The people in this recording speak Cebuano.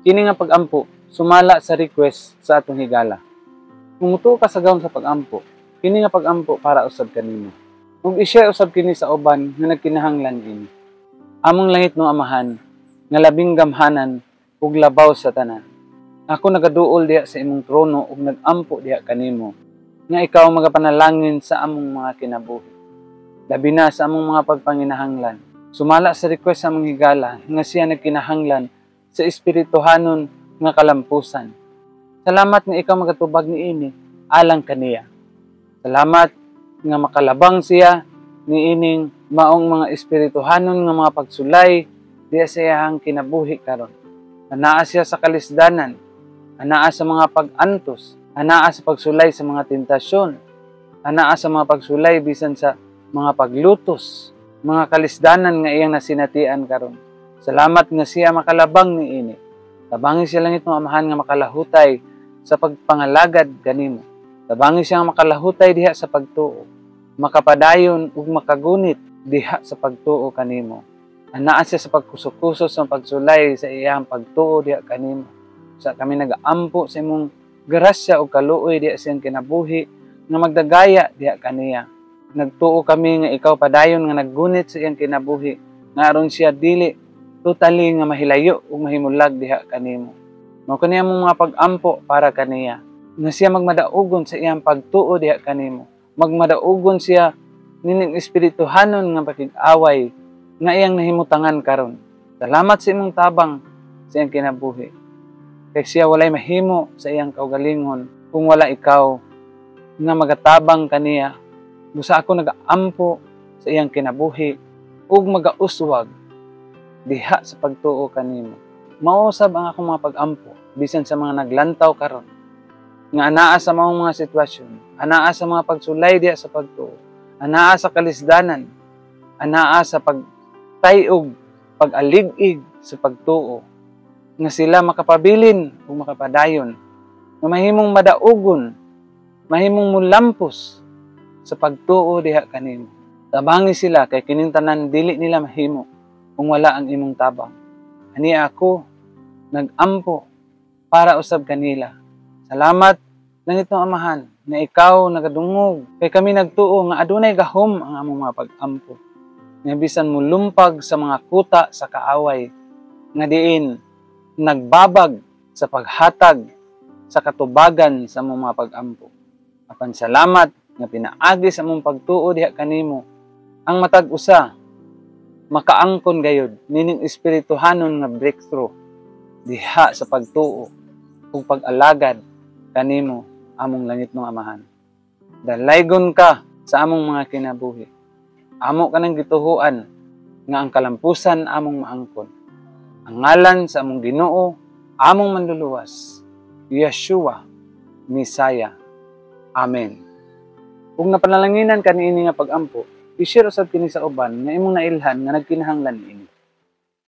Kini nga pag-ampo sumala sa request sa atong higala. Kung mutuo ka sa gahom sa pag-ampo, kini nga pag-ampo para usab kanimo. Ug i-share usab kini sa uban nga nagkinahanglan ini. Among langitnong Amahan, nga labing gamhanan ug labaw sa tanan. Ako nagaduol diha sa imong trono ug nag-ampo diha kanimo nga ikaw magapanalangin sa among mga kinabuhi. Labi na sa among mga pagpanginahanglan. Sumala sa request sa among higala nga siya nagkinahanglan sa espirituhanon nga kalampusan. Salamat nga ikaw magatubag niini alang kaniya. Salamat nga makalabang siya niining maong mga espirituhanon nga mga pagsulay diha sa iyang kinabuhi karon. Anaa siya sa kalisdanan, anaa sa mga pag-antos, anaa sa pagsulay sa mga tentasyon, anaa sa mga pagsulay bisan sa mga paglutos, mga kalisdanan nga iyang nasinatian karon. Salamat nga siya makalabang niini. Tabangi siya, langitnong Amahan, nga makalahutay sa pagpangalagad kanimo. Tabangi siya nga makalahutay diha sa pagtuo, makapadayon ug makagunit diha sa pagtuo kanimo. Anaa siya sa pagkuso-kuso sa pagsulay sa iyang pagtuo diha kanimo. Sa kami nagaampo sa imong grasya ug kaluoy diha sa iyang kinabuhi nga magdagaya diha kaniya. Nagtuo kami nga ikaw padayon nga naggunit sa iyang kinabuhi nga aron siya dili totally nga mahilayo ug mahimulag diha kanimo. Mao kani among mga pag-ampo para kaniya, nga siya magmadaugon sa iyang pagtuo diha kanimo. Magmadaugon siya nining espirituhanon nga pakig-away nga iyang nahimutangan karon. Salamat sa imong tabang sa iyang kinabuhi. Kay siya walay mahimo sa iyang kaugalingon kung wala ikaw nga magatabang kaniya. Busa ako nagaampo sa iyang kinabuhi ug magauswag diha sa pagtuo kanimo. Mausab ang akong mga pag-ampo bisan sa mga naglantaw karon nga anaa sa maong mga sitwasyon, anaa sa mga pagsulay diha sa pagtuo, anaa sa kalisdanan, anaa sa pagtayog, pag-alig-ig sa pagtuo, nga sila makapabilin ug makapadayon, nga mahimong madaugon, mahimong mulampos sa pagtuo diha kanimo. Tabangi sila kay kining tanan dili nila mahimo kung wala ang imong tabang. Ani ako nag-ampo para usab kanila. Salamat, langitnong Amahan, nga ikaw nagadungog kay kami nagtuo nga adunay gahom ang among mga pag-ampo. Nga bisan molumpag sa mga kuta sa kaaway nga diin nagbabag sa paghatag sa katubagan sa among mga pag-ampo. Apan salamat nga pinaagi sa among pagtuo diha kanimo ang matag usa makaangkon gayud nining espirituhanon nga breakthrough diha sa pagtuo ug pag-alagad kanimo, among langitnong Amahan. Dalaygon ka sa among mga kinabuhi. Amo ka nang gituhuan nga ang kalampusan among maangkon. Ang ngalan sa among Ginoo, among Manluluwas, Yeshua, Misaya. Amen. Kung napanalanginan ka niini nga pag-ampo, i-share usab kini sa uban nga imong nailhan nga nagkinahanglan niini.